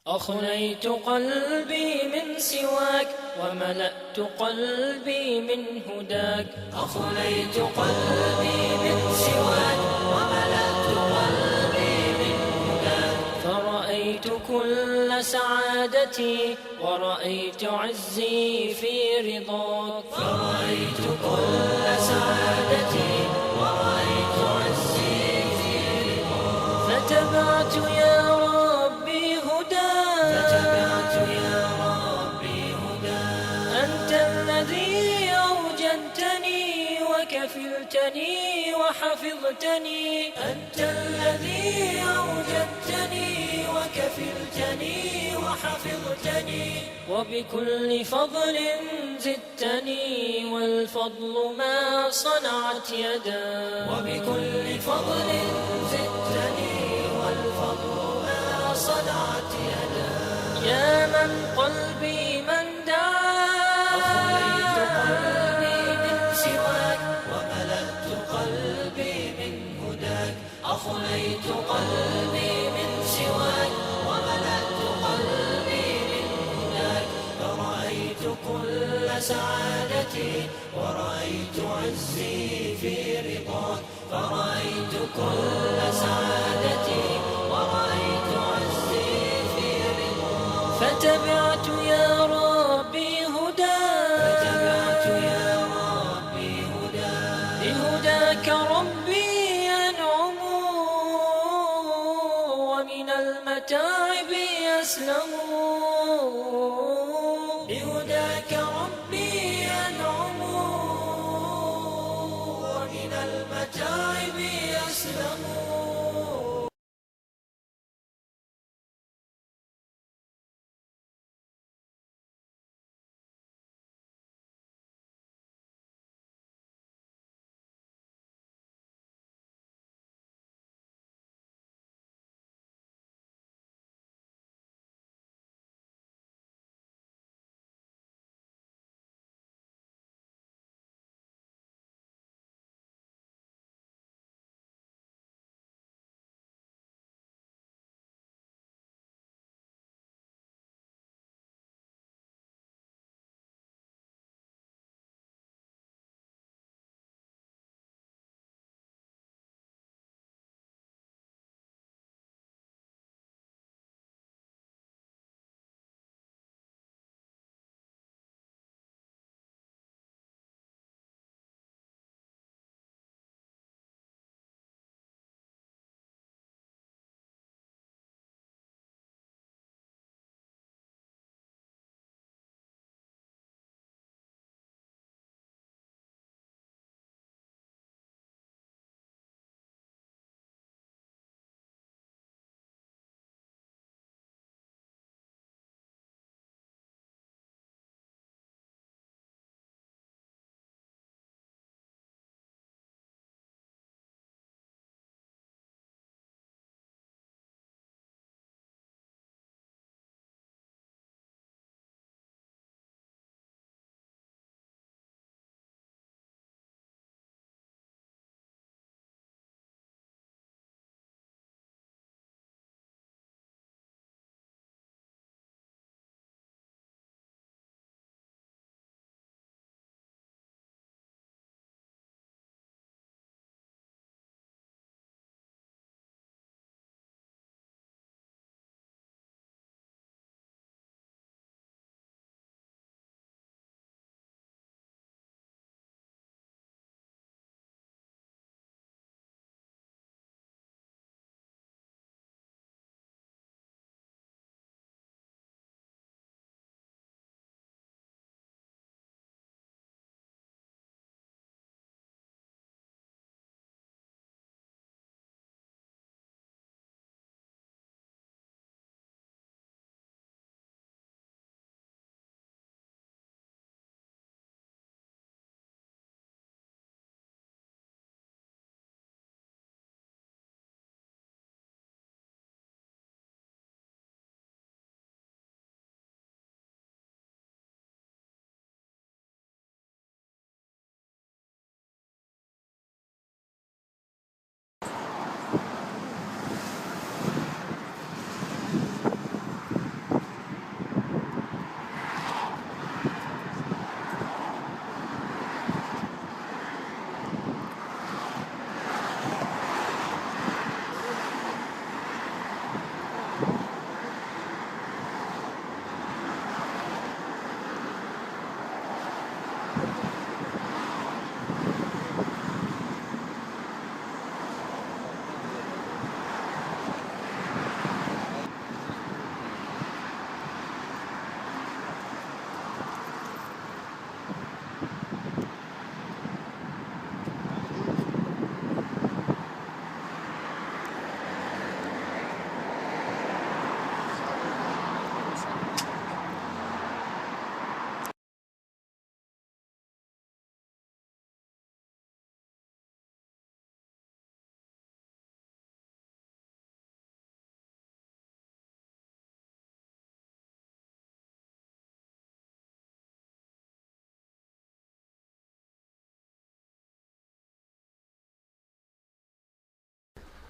أخليت قلبي من سواك وملأت قلبي من هداك. أخليت قلبي من سواك وملأت قلبي من هداك. فرأيت كل سعادتي ورأيت عزي في رضاك. فرأيت كل سعادتي ورأيت عزي في رضاك. فتبعت يا ربي هداك. فتبعت يا ربي هداك. أنت الذي أوجدتني وكفلتني وحفظتني. أنت الذي أوجدتني وكفلتني وحفظتني. وبكل فضل زدتني والفضل ما صنعت يداك. وبكل فضل زدتني والفضل ما صنعت يداك. يا من قلبي من دعاك. أخليت قلبي من سواك وملأت قلبي من هداك. أخليت قلبي من سواك وملأت قلبي من هداك. فرأيت كل سعادتي ورأيت عزي في رضاك. فرأيت كل سعادتي ورأيت عزي في رضاك. فتبعت يا ربي هداك. فتبعت يا ربي هداك. بهداك ربي أنعم ومن المتاعب أسلم. بهداك ربي أنعم ومن المتاعب أسلم.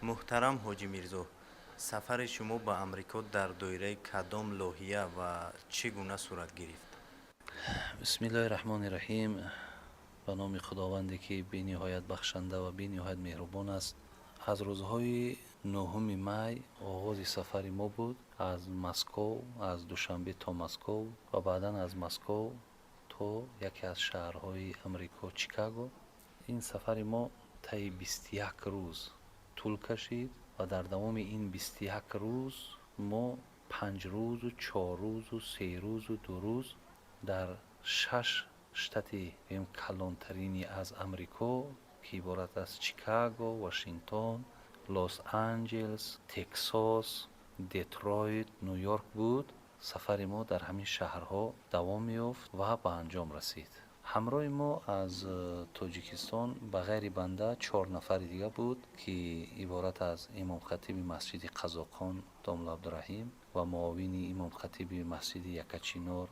Муҳтарам Ҳоҷӣ Мирзо, сафари шумо ба Амрико дар доираи кадом лоиҳа ва чӣ гуна сурат гирифт? Бисмиллоҳи раҳмони раҳим. Ба номи Худованде, ки бениҳоят бахшанда ва бениҳоят меҳрубон аст. Аз рӯзҳои 9 май оғози сафари мо буд аз Москов, аз Душанбе то Москов ва баъдан аз Москов то яке аз шаҳрҳои Амрико, Чикаго. Ин сафари мо таи 21 рӯз тӯл кашид ва дар давоми ин 21 рӯз мо 5 рӯзу 4 рӯзу 3 рӯзу 2 рӯз дар шаш штати калонтарини аз Амрико, ки иборат аз Чикаго, Вашингтон, Лос Анҷелс, Тексос, Детройт, Ню Йорк буд. Сафари мо дар ҳамин шаҳрҳо давом меёфт ва ба анҷом расид. Ҳамроҳи мо аз Тоҷикистон ба ғайри банда чор нафари дига буд, ки иборат аз имомхатиби масҷиди Қазоқон домла Абдураҳим ва муовини имомхатиби масҷиди Якачинор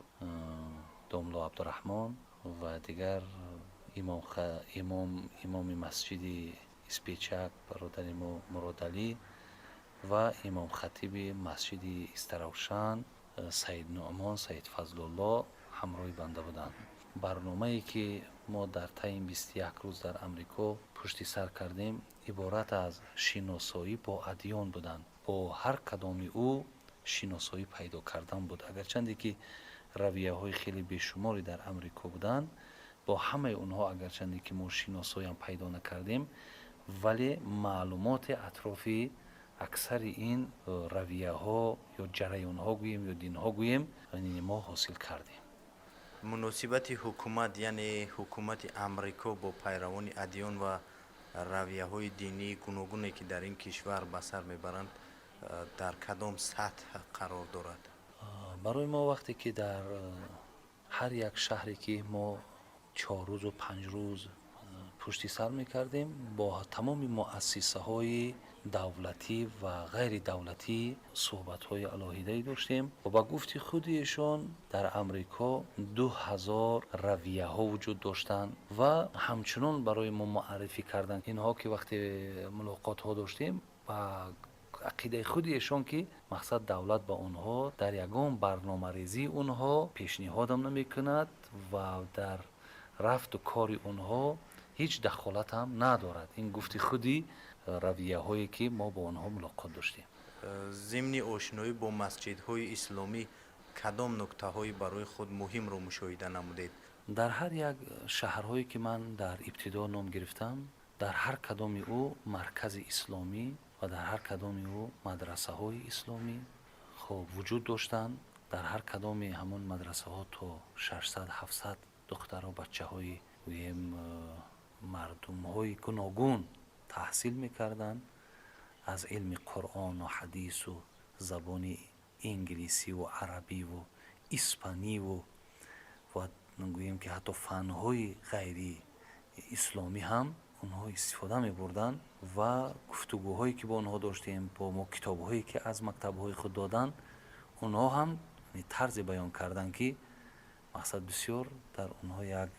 домло Абдураҳмон ва дигар имоми масҷиди Испечак бародари мо Муродалӣ ва имомхатиби масҷиди Истаравшан Саид Нуъмон Саид Фазлулло ҳамроҳи банда буданд. Барномае, ки мо дар таи ин 21 рӯз дар Амрико пушти сар кардем, иборат аз шиносоӣ бо адён буданд, бо ҳар кадоми ӯ шиносоӣ пайдо кардан буд. Агарчанде ки равияҳои хеле бешуморе дар Амрико буданд, бо ҳамаи онҳо агарчанде ки мо шиносоиам пайдо накардем, вале маълумоти атрофи аксари ин равияҳо ё ҷараёнҳо гӯем ё динҳо гӯем мо ҳосил кардем. Муносибати ҳукумат, яъне ҳукумати Амрико, бо пайравони адён ва равияҳои динии гуногуне, ки дар ин кишвар ба сар мебаранд, дар кадом сатҳ қарор дорад? Барои мо вақте ки дар ҳар як шаҳре, ки мо 4 рӯзу 5 рӯз пушти сар мекардем, бо тамоми муассисаҳои давлатӣ ва ғайридавлатӣ суҳбатҳои алоҳидае доштем ва ба гуфти худи эшон дар Амрико 2000 равияҳо вуҷуд доштанд ва ҳамчунон барои мо муаррифӣ карданд инҳо, ки вақте мулоқотҳо доштем, ба ақидаи худи эшон, ки мақсад давлат ба онҳо дар ягон барномарезии онҳо пешниҳодам намекунад ва дар рафту кори онҳо ҳеҷ дахолатам надорад. Ин гуфти худи равияҳое, ки мо бо онҳо мулоқот доштем. Зимни ошноӣ бо масҷидҳои исломӣ кадом нуктаҳои барои худ муҳимро мушоҳида намудед? Дар ҳар як шаҳрҳое, ки ман дар ибтидо ном гирифтам, дар ҳар кадоми ӯ маркази исломӣ ва дар ҳар кадоми ӯ мадрасаҳои исломӣ хоб вуҷуд доштанд. Дар ҳар кадоми ҳамон мадрасаҳо то 600, 700 духтару бачаҳои гӯем мардумҳои гуногун таҳсил мекарданд, аз илми Қуръону ҳадису забони инглисиву арабиву испаниву ва гӯем ки ҳатто фанҳои ғайри исломӣ ҳам онҳо истифода мебурданд. Ва гуфтугӯҳое, ки бо онҳо доштем, бо мо китобҳое, ки аз мактабҳои худ доданд, онҳо ҳам тарзе баён карданд, ки мақсад бисёр дар онҳо як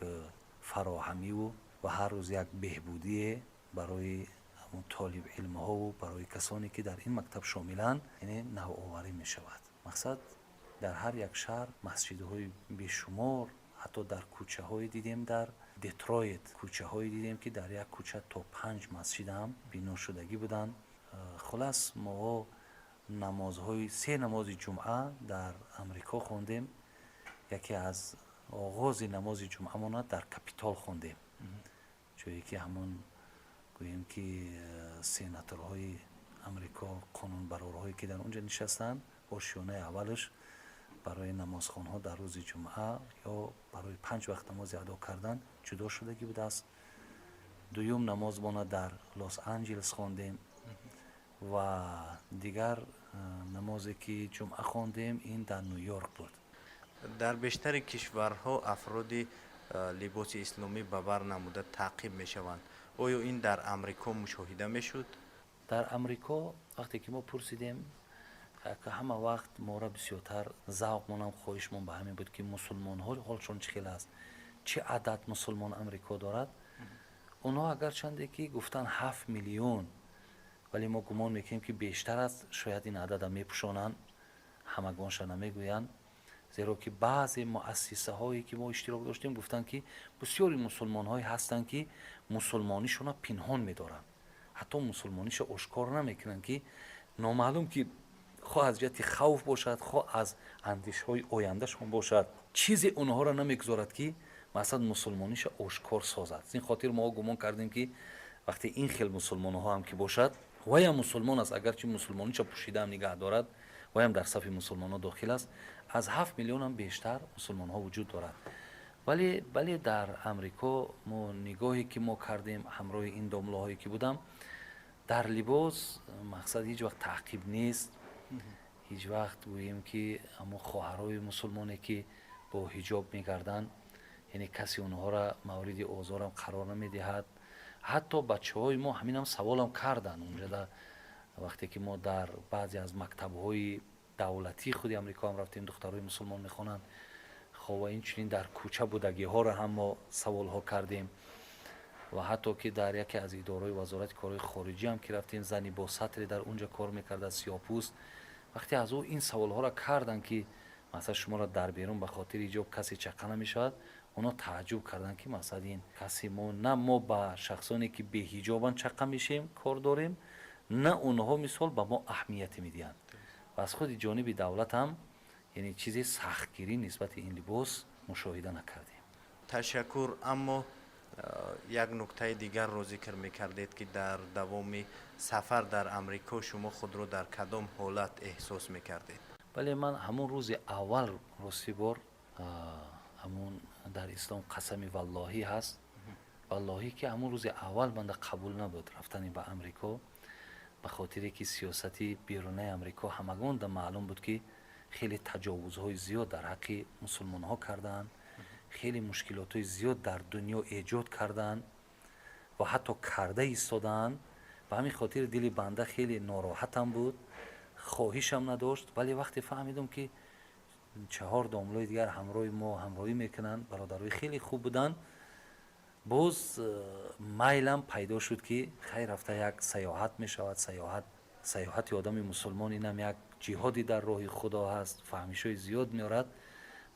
фароҳамиву ва ҳар рӯз як беҳбудие барои ҳамон толибилмҳову барои касоне, ки дар ин мактаб шомиланд, яъне навоварӣ мешавад. Мақсад дар ҳар як шаҳр масҷидҳои бешумор, ҳатто дар кӯчаҳое дидем, дар Детройт кӯчаҳое дидем, ки дар як кӯча то панҷ масҷид ҳам биношудагӣ буданд. Хулас, мо намозҳои се намози ҷумъа дар Амрико хондем. Яке аз оғози намози ҷумъамона дар Капитол хондем, ҷое ки ҳамон гӯем ки сенаторҳои Амрико, қонунбарорҳое, ки дар он ҷо нишастанд, ошёнаи аввалаш барои намозхонҳо дар рӯзи ҷумъа ё барои панҷ вақт намози адо кардан ҷудо шудагӣ будааст. Дуюм намозмона дар Лос Анҷелес хондем ва дигар намозе, ки ҷумъа хондем, ин дар Ню Йорк буд. Дар бештари кишварҳо афроди либоси исломӣ ба бар намуда таъқиб мешаванд. Оё ин дар Амрико мушоҳида мешуд? Дар Амрико вақте ки мо пурсидем, ҳама вақт мора бисёртар завқмонам, хоҳишмон ба ҳамин буд, ки мусулмонҳо ҳолшон чӣ хел аст, чӣ адад мусулмон Амрико дорад. Онҳо агарчанде ки гуфтан 7 миллион Вале мо гумон мекунем, ки бештар аст, шояд ин адада мепӯшонанд, ҳамагонша намегӯянд, зеро ки баъзе муассисаҳое, ки мо иштирок доштем, гуфтанд, ки бисёри мусулмонҳое ҳастанд, ки мусулмонишона пинҳон медоранд, ҳатто мусулмониша ошкор намекунанд, ки номаълум ки хоҳ аз ҷиҳати хавф бошад, хоҳ аз андешҳои ояндашон бошад, чизе онҳоро намегузорад, ки масалан мусулмониша ошкор созад. Аз ин хотир мо гумон кардем, ки вақте ин хел мусулмонҳо ҳам ки бошад, ваям мусулмон аст, агарчи мусулмониша пӯшидаам нигаҳ дорад, ваям дар сафи мусулмонҳо дохил аст. Аз 7 миллионам бештар мусулмонҳо вуҷуд дорад. Вале, бале, дар Амрико мо нигоҳе ки мо кардем, ҳамроҳи ин домлаҳое ки будам, дар либос мақсад ҳеҷ вақт таъқиб нест. Ҳеҷ вақт гӯем, ки ҳамон хоҳарҳои мусулмоне, ки бо ҳиҷоб мегарданд, яъне касе онҳоро мавриди озорам қарор намедиҳад. Ҳатто бачаҳои мо ҳаминам саволам карданд унҷада, вақте ки мо дар баъзе аз мактабҳои давлатии худи Амрико ҳам рафтем, духтарҳои мусулмон мехонанд. Хоб, ва инчунин дар кӯча будагиҳоро ҳам мо саволҳо кардем ва ҳатто ки дар яке аз идораҳои Вазорати корҳои хориҷӣ ҳам ки рафтем, зани бо сатре дар унҷа кор мекарда, сиёҳпӯст. Вақте аз ӯ ин саволҳоро карданд, ки масалан шуморо дар берун ба хотири ҳиҷоб касе чақа намешавад, онҳо тааҷҷуб карданд, ки масалан ин касе мо на мо ба шахсоне, ки беҳиҷобанд, чақа мешем, кор дорем, на онҳо мисол ба мо аҳамияте медиҳанд. Ва аз худи ҷониби давлат ҳам яъне чизе сахтгирӣ нисбати ин либос мушоҳида накардем. Ташаккур. Аммо як нуктаи дигарро зикр мекардед, ки дар давоми сафар дар Амрико шумо худро дар кадом ҳолат эҳсос мекардед? Бале, ман ҳамон рӯзи аввал, рости бор, ҳамун дар ислом қасами валлоҳӣ ҳаст, валлоҳӣ, ки ҳамон рӯзи аввал банда қабул набуд рафтани ба Амрико, ба хотире ки сиёсати берунаи Амрико ҳамагон да маълум буд, ки хеле таҷовузҳои зиёд дар ҳаққи мусулмонҳо кардаанд, хеле мушкилотҳои зиёд дар дунё эҷод кардаанд ва ҳатто карда истодаанд. Ба ҳамин хотир дили банда хеле нороҳатам буд, хоҳишам надошт. Вале вақте фаҳмидам, ки чаҳор домлои дигар ҳамроҳи мо ҳамроҳӣ мекунанд, бародарои хеле хуб буданд, боз майлам пайдо шуд, ки хайр, рафта як саёҳат мешавад. Саёҳат, саёҳати одами мусулмон инам як ҷиҳоди дар роҳи Худо ҳаст, фаҳмишҳои зиёд меорад.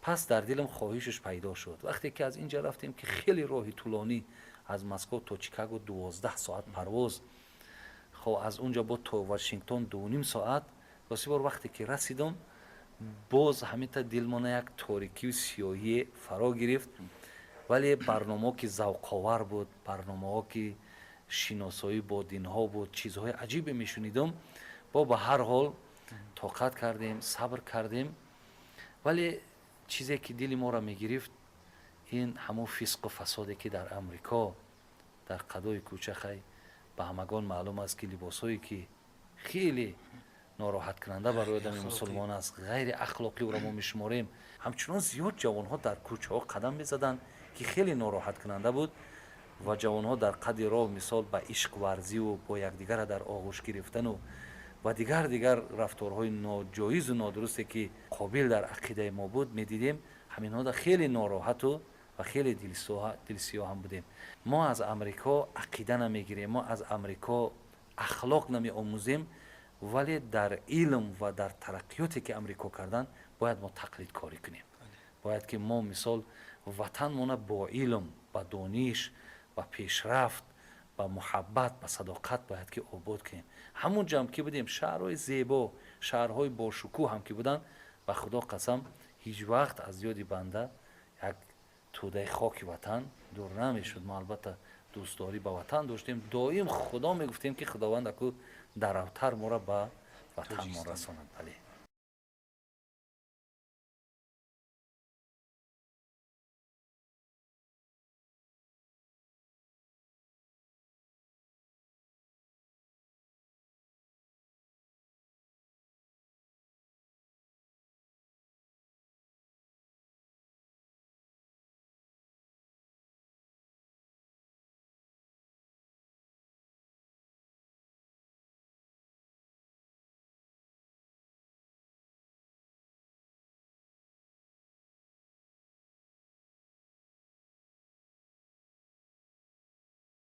Пас дар дилам хоҳишаш пайдо шуд. Вақте ки аз инҷа рафтем, ки хеле роҳи тӯлонӣ, аз Москва то Чикаго 12 соат парвоз, хоб, аз унҷа бо то Вашингтон 2,5 соат. Рости бор, вақте ки расидам, боз ҳаминта дилмона як торикию сиёҳие фаро гирифт. Вале барномаҳо ки завқовар буд, барномаҳо ки шиносоӣ бо динҳо буд, чизҳои аҷибе мешунидам, бо ба ҳар ҳол тоқат кардем, сабр кардем. Вале чизе ки дили моро мегирифт, ин ҳамон фисқу фасоде, ки дар Амрико дар қадои кӯча, хай, ба ҳамагон маълум аст, ки либосҳое ки хеле нороҳаткунанда барои одами мусулмон аст, ғайри ахлоқӣ ӯро мо мешуморем, ҳамчунон зиёд ҷавонҳо дар кӯчаҳо қадам мезаданд, ки хеле нороҳаткунанда буд. Ва ҷавонҳо дар қади роҳ мисол ба ишқварзиву бо якдигара дар оғӯш гирифтану ва дигар дигар рафторҳои ноҷоизу нодурусте, ки қобил дар ақидаи мо буд, медидем. Ҳаминҳода хеле нороҳату ва хеле дилсиёҳам будем. Мо аз Амрико ақида намегирем, мо аз Амрико ахлоқ намеомӯзем, вале дар илм ва дар тараққиёте, ки Амрико карданд, бояд мо тақлидкорӣ кунем. Бояд ки мо мисол ватанмона бо илм, ба дониш, ба пешрафт, ба муҳаббат, ба садоқат бояд ки обод кунем. Ҳамун ҷамъ ки будем, шаҳрҳои зебо, шаҳрҳои бошукӯҳ ҳам ки буданд, ба Худо қасам, ҳеҷ вақт аз ёди банда як тӯдаи хоки ватан дур намешуд. Мо албатта дӯстдорӣ ба ватан доштем, доим Худо мегуфтем, ки Худованд аку даравтар моро ба ватанмон расонад. Бале.